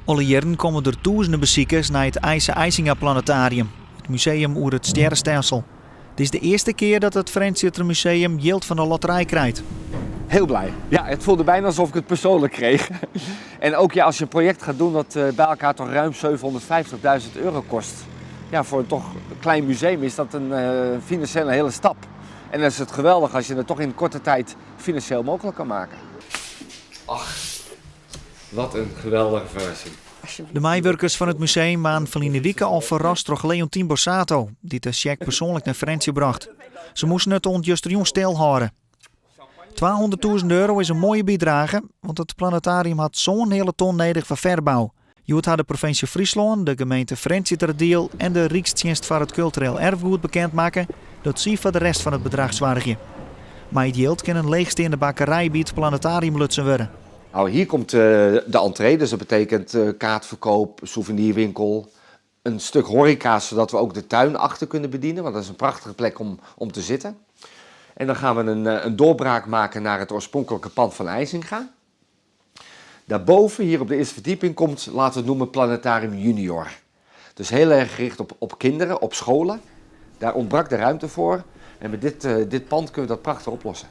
Alle jierren komme der tûzenen besikers nei it Eise Eisinga Planetarium, it museum oer it stjerrestelsel. It is de earste kear dat it Frjentsjerter Museum jild fan de lotterij krijt. Heel blij. Ja, het voelde bijna alsof ik het persoonlijk kreeg. En ook ja, als je een project gaat doen dat bij elkaar toch ruim €750.000 kost. Ja, voor een toch klein museum is dat een financiële hele stap. En dan is het geweldig als je het toch in korte tijd financieel mogelijk kan maken. Ach, wat een geweldige verrassing. De meiwurkers fan it museum waarden ferline wike al ferrast troch Leontien Borsato, dy't de sjek persoanlik nei Frjentsjer brocht. Se moasten it oant justerjûn stilhâlde. €200.000 is in moaie bydrage, want it planetarium hat sân heale ton nedich foar ferbou. Hjoed ha de provinsje Fryslân, de gemeente Frjentsjerteradiel en de Rykstsjinst foar it Kultureel Erfgoed bekend makke dat sy foar de rest fan it bedrach soargje. Mei it jild kin in leechsteande bakkerij by it planetarium lutsen wurde. Nou, hier komt de entree, dus dat betekent kaartverkoop, souvenirwinkel, een stuk horeca, zodat we ook de tuin achter kunnen bedienen, want dat is een prachtige plek om te zitten. En dan gaan we een doorbraak maken naar het oorspronkelijke pand van Eisinga. Daarboven, hier op de eerste verdieping, komt, laten we het noemen, Planetarium Junior. Dus heel erg gericht op kinderen, op scholen. Daar ontbrak de ruimte voor en met dit pand kunnen we dat prachtig oplossen.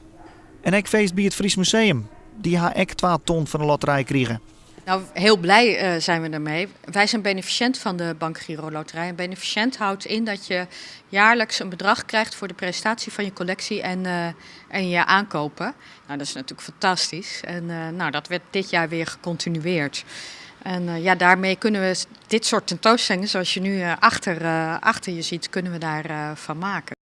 En ek feest by it Fries Museum. Dy ha ek 2 ton fan de lotterij krigen. Nou, heel blij zijn we ermee. Wij zijn beneficiënt van de BankGiro Loterij. En beneficiënt houdt in dat je jaarlijks een bedrag krijgt voor de presentatie van je collectie en je aankopen. Nou, dat is natuurlijk fantastisch. En nou, dat werd dit jaar weer gecontinueerd. En ja, daarmee kunnen we dit soort tentoonstellingen, zoals je nu achter je ziet, kunnen we daarvan maken.